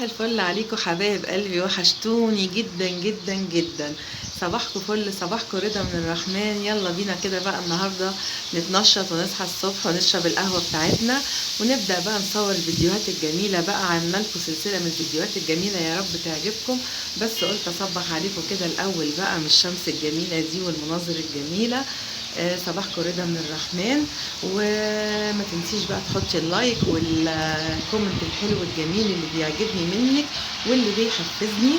الفل عليكم حبايب قلبي، وحشتوني جدا جدا جدا. صباحكم فل، صباحكم رضا من الرحمن. يلا بينا كده بقى النهارده نتنشط ونصحى الصبح ونشرب القهوة بتاعتنا ونبدا بقى نصور الفيديوهات الجميلة. بقى عامله لكم سلسلة من الفيديوهات الجميلة، يا رب تعجبكم. بس قلت اصبح عليكم كده الاول بقى من الشمس الجميلة دي والمناظر الجميلة. صباحكم رضا من الرحمن. وما تنسيش بقى تحطي ال like وال comment الحلو الجميل اللي بيعجبني منك واللي بيحفزني.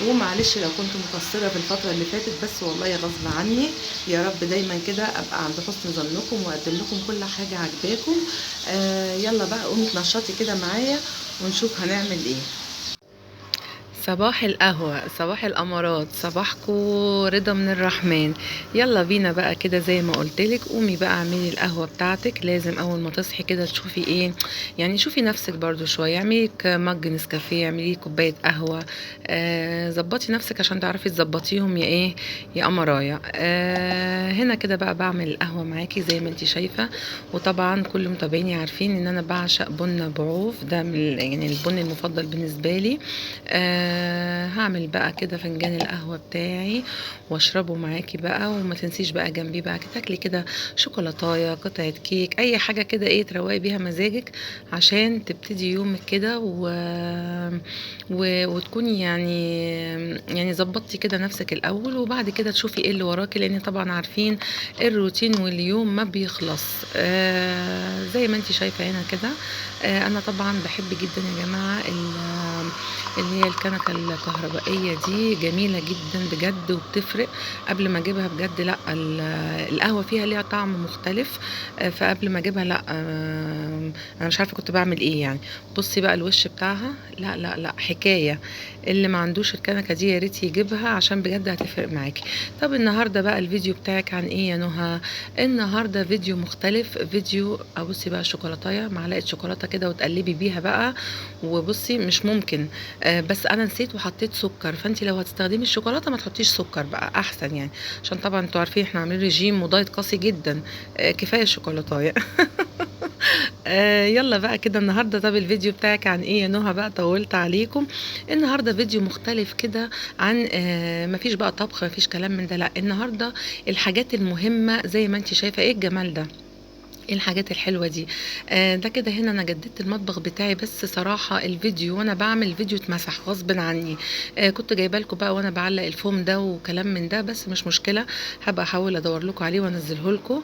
ومعلش لو كنت مقصرة في الفترة اللي فاتت، بس والله غصب عني. يا رب دايما كده ابقى عند حسن ظنكم واقدم لكم كل حاجة عجباكم. يلا بقى قومي اتنشطي كده معايا ونشوف هنعمل ايه. صباح القهوة، صباح الأمارات، صباحكو رضا من الرحمن. يلا بينا بقى كده زي ما قلتلك، قومي بقى اعملي القهوة بتاعتك. لازم أول ما تصحي كده تشوفي ايه، يعني شوفي نفسك برضو شوية، اعملي مج نسكافيه، اعملي كوباية قهوة، ظبطي نفسك عشان تعرفي تظبطيهم يا ايه يا قمرايا. هنا كده بقى بعمل القهوة معاكي زي ما انتي شايفة. وطبعا كل متابعيني عارفين ان انا بعشق بن بعوف، ده من يعني البن المفضل بالنسبة لي. هعمل بقى كده فنجان القهوة بتاعي واشربه معاكي بقى. وما تنسيش بقى جنبي بقى تاكلي كده شوكولاتايه، قطعة كيك، اي حاجة كده ايه تروقي بيها مزاجك عشان تبتدي يومك كده وتكوني يعني ظبطتي كده نفسك الاول، وبعد كده تشوفي ايه اللي وراكي، لان طبعا عارفين الروتين واليوم ما بيخلص. زي ما انتي شايفة هنا كده. انا طبعا بحب جدا يا جماعة اللي هي الكنكة الكهربائية دي، جميلة جدا بجد وبتفرق. قبل ما اجيبها بجد لا، القهوة فيها ليها طعم مختلف. فقبل ما اجيبها لا، انا مش عارفة كنت بعمل ايه يعني. بصي بقى الوش بتاعها، لا لا لا حكاية. اللي ما عندوش الكنكة دي يا ريت يجيبها عشان بجد هتفرق معاكي. طب النهاردة بقى الفيديو بتاعك عن ايه يا نهى؟ النهاردة فيديو مختلف، فيديو ابصي بقى الشوكولاتايه، معلقة شوكولاتة كده وتقلبي بيها بقى. وبصي مش ممكن، بس انا نسيت وحطيت سكر، فانت لو هتستخدمي الشوكولاتة ما تحطيش سكر بقى احسن يعني، عشان طبعا انتوا عارفين احنا عاملين ريجيم ودايت قاسي جدا. كفاية الشوكولاتايه. يلا بقى كده النهارده. طب الفيديو بتاعك عن ايه يا نهى بقى؟ طولت عليكم. النهارده فيديو مختلف كده عن مفيش بقى طبخ، مفيش كلام من ده، لا النهارده الحاجات المهمة زي ما انت شايفه. ايه الجمال ده، ايه الحاجات الحلوة دي. ده كده هنا انا جددت المطبخ بتاعي، بس صراحة الفيديو وانا بعمل الفيديو اتمسح غصب عني. كنت جايبه لكم بقى وانا بعلق الفوم ده وكلام من ده، بس مش مشكلة، هبقى احاول ادور لكم عليه وانزله لكم.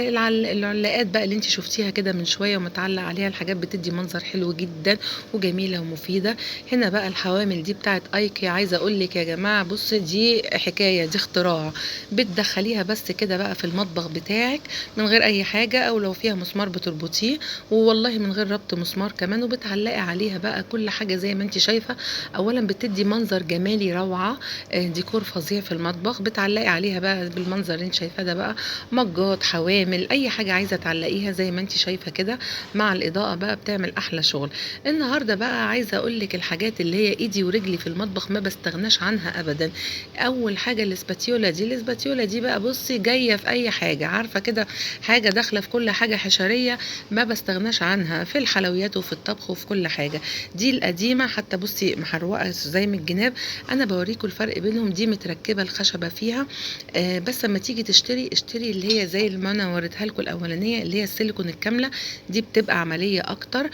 العلاقات بقى اللي انت شفتيها كده من شوية ومتعلق عليها الحاجات، بتدي منظر حلو جدا وجميلة ومفيدة. هنا بقى الحوامل دي بتاعت ايكيا، عايزه اقول لك يا جماعة بصي دي حكاية، دي اختراع. بتدخليها بس كده بقى في المطبخ بتاعك من غير اي حاجة، او لو فيها مسمار بتربطيه، والله من غير ربط مسمار كمان، وبتعلقي عليها بقى كل حاجة زي ما انت شايفه. اولا بتدي منظر جمالي روعه، ديكور فظيع في المطبخ. بتعلقي عليها بقى بالمنظر اللي انت شايفاه ده بقى، مجات، حوامل، اي حاجة عايزه تعلقيها زي ما انت شايفه كده مع الاضاءة بقى بتعمل احلى شغل. النهارده بقى عايزه اقول لك الحاجات اللي هي ايدي ورجلي في المطبخ ما بستغناش عنها ابدا. اول حاجة الاسباتيولا دي، الاسباتيولا دي بقى بصي جاية في اي حاجة، عارفه كده حاجة داخله في كل حاجة حشريه، ما بستغناش عنها في الحلويات وفي الطبخ وفي كل حاجة. دي القديمة حتى بصي محروقة زي من الجناب، انا بوريكم الفرق بينهم. دي متركبه الخشبة فيها، بس لما تيجي تشتري اشتري اللي هي زي اللي انا وريتها لكم الاولانية اللي هي السيليكون الكاملة، دي بتبقى عملية اكتر.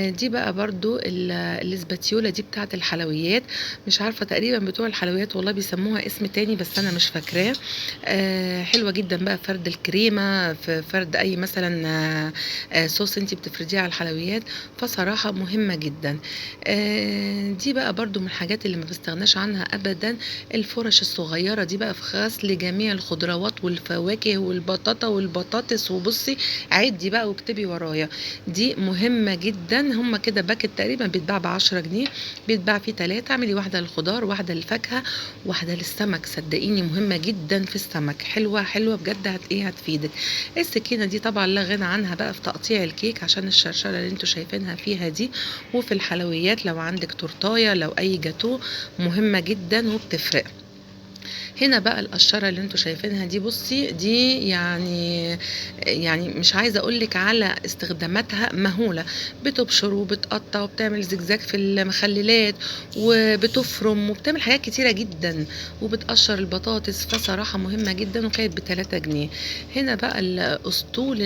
دي بقى برضو الاسباتيولا دي بتاعه الحلويات، مش عارفه تقريبا بتوع الحلويات والله بيسموها اسم تاني بس انا مش فاكراه. حلوة جدا بقى فرد الكريمة، في فرد اي مثلا صوص انتي بتفرديه على الحلويات، فصراحة مهمة جدا. دي بقى برضو من الحاجات اللي ما بستغناش عنها ابدا، الفرش الصغيرة دي بقى في غسل جميع الخضروات والفواكه والبطاطا والبطاطس. وبصي عدي بقى واكتبي ورايا، دي مهمة جدا. هما كده packet تقريبا بيتباع ب10 جنيه، بيتباع فيه 3، اعملي واحدة للخضار، واحدة للفاكهه، واحدة للسمك. صدقيني مهمة جدا في السمك، حلوة حلوة بجد، هت ايه هتفيدك. السكينة دي طبعا لا غنى عنها بقى في تقطيع الكيك عشان الشرشره اللي انتوا شايفينها فيها دي، وفي الحلويات لو عندك تورتايه، لو اي جاتوه، مهمة جدا وبتفرق. هنا بقى القشرة اللي انتوا شايفينها دي، بصي دي يعني مش عايزة اقولك على استخداماتها مهولة، بتبشر وبتقطع وبتعمل زجزاج في المخللات وبتفرم وبتعمل حاجات كتيرة جدا، وبتقشر البطاطس، فصراحة مهمة جدا، وكانت ب3 جنيه. هنا بقى الاسطول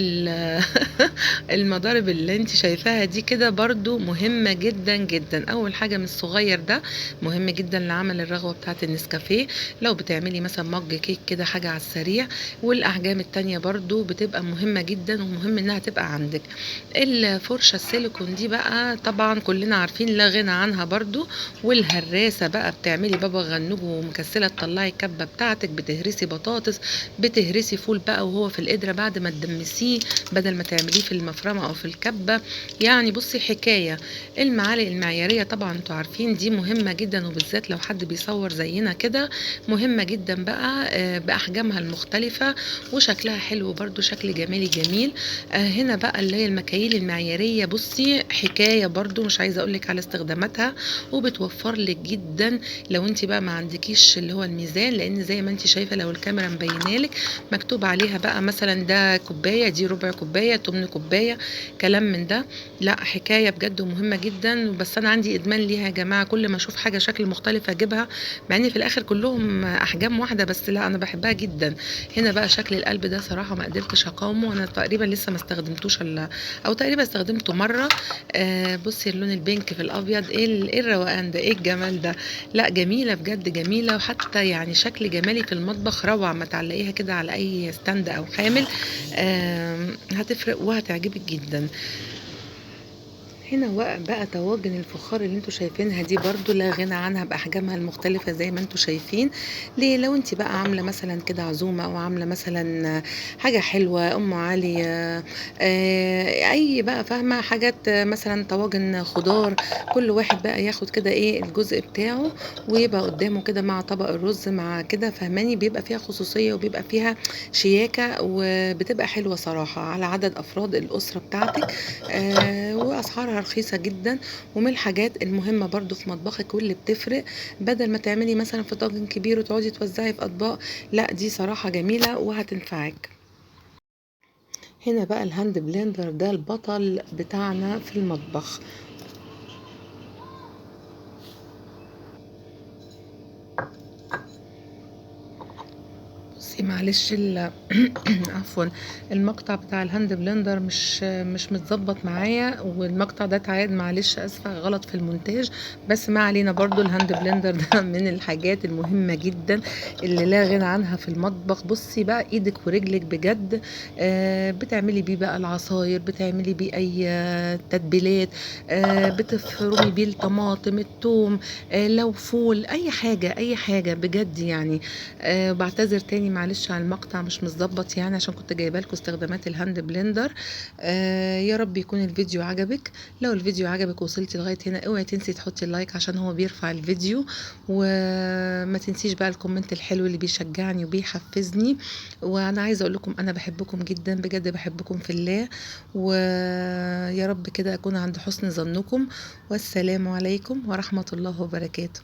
المضارب اللي انت شايفاها دي كده برضو مهمة جدا جدا. اول حاجة من الصغير ده مهم جدا لعمل الرغوة بتاعت النسكافيه، لو بتعملي مثلا مج كيك كده حاجة على السريع. والاحجام التانية برضو بتبقى مهمة جدا، ومهم انها تبقى عندك. الفرشة السيليكون دي بقى طبعا كلنا عارفين لا غنى عنها برضو. والهراسة بقى بتعملي بابا غنوج ومكسلة تطلعي الكبة بتاعتك، بتهرسي بطاطس، بتهرسي فول بقى وهو في القدرة بعد ما تدمسيه بدل ما تعمليه في المفرمة او في الكبة. يعني بصي حكاية. المعالق المعيارية طبعا انتوا عارفين دي مهمة جدا، وبالذات لو حد بيصور زينا كده مهمة جدا بقى، بأحجامها المختلفة وشكلها حلو برضو، شكل جمالي جميل. هنا بقى اللي هي المكاييل المعيارية، بصي حكاية برضو مش عايزة اقولك على استخداماتها، وبتوفر لك جدا لو انت بقى ما عندكيش اللي هو الميزان، لان زي ما انت شايفة لو الكاميرا مبينالك مكتوب عليها بقى مثلا ده كوباية، دي ربع كوباية، تمن كوباية، كلام من ده. لا حكاية بجد ومهمة جدا، بس انا عندي ادمان ليها يا جماعة، كل ما اشوف حاجة شكل مختلف اجيبها، مع ان في الاخر كلهم احجام واحدة، بس لا انا بحبها جدا. هنا بقى شكل القلب ده صراحة ما قدرتش اقاومه، انا تقريبا لسه ما استخدمتوش او تقريبا استخدمته مرة. بصي اللون البينك في الابيض، ايه الروقان ده، ايه الجمال ده، لا جميلة بجد جميلة، وحتى يعني شكل جمالي في المطبخ روعة. ما تعلقيها كده على اي stand او حامل، هتفرق وهتعجبك جدا. هنا بقى طواجن الفخار اللي انتوا شايفينها دي برضو لا غنى عنها باحجامها المختلفة زي ما انتوا شايفين. ليه؟ لو انت بقى عامله مثلا كده عزومة، او عامله مثلا حاجة حلوة، ام علي، اي بقى فاهمه، حاجات مثلا طواجن خضار، كل واحد بقى ياخد كده ايه الجزء بتاعه ويبقى قدامه كده مع طبق الرز مع كده، فاهماني؟ بيبقى فيها خصوصية وبيبقى فيها شياكه، وبتبقى حلوة صراحة على عدد افراد الاسرة بتاعتك، واسعارها رخيصة جدا. ومن الحاجات المهمة برضو في مطبخك واللي بتفرق، بدل ما تعملي مثلا في طاجن كبير وتقعدي توزعي في اطباق، لا دي صراحة جميلة وهتنفعك. هنا بقى ال hand blender ده البطل بتاعنا في المطبخ. بصي معلش عفوا، المقطع بتاع ال hand blender مش متظبط معايا، والمقطع ده اتعاد، معلش اسفه غلط في المونتاج، بس ما علينا. برضو ال hand blender ده من الحاجات المهمة جدا اللي لا غنى عنها في المطبخ. بصي بقى ايدك ورجلك بجد، بتعملي بيه بقى العصاير، بتعملي بيه اي تتبيلات، بتفرمي بيه الطماطم، الثوم، لو فول، اي حاجة اي حاجة بجد يعني. بعتذر تاني معلش على المقطع مش متظبط، يعني عشان كنت جايبه لكم استخدامات ال hand blender. يا رب يكون الفيديو عجبك. لو الفيديو عجبك وصلتي لغاية هنا اوعي تنسي تحطي ال like عشان هو بيرفع الفيديو، وما تنسيش بقى ال comment الحلو اللي بيشجعني وبيحفزني. وانا عايزه اقول لكم انا بحبكم جدا بجد، بحبكم في الله، ويا رب كده اكون عند حسن ظنكم. والسلام عليكم ورحمة الله وبركاته.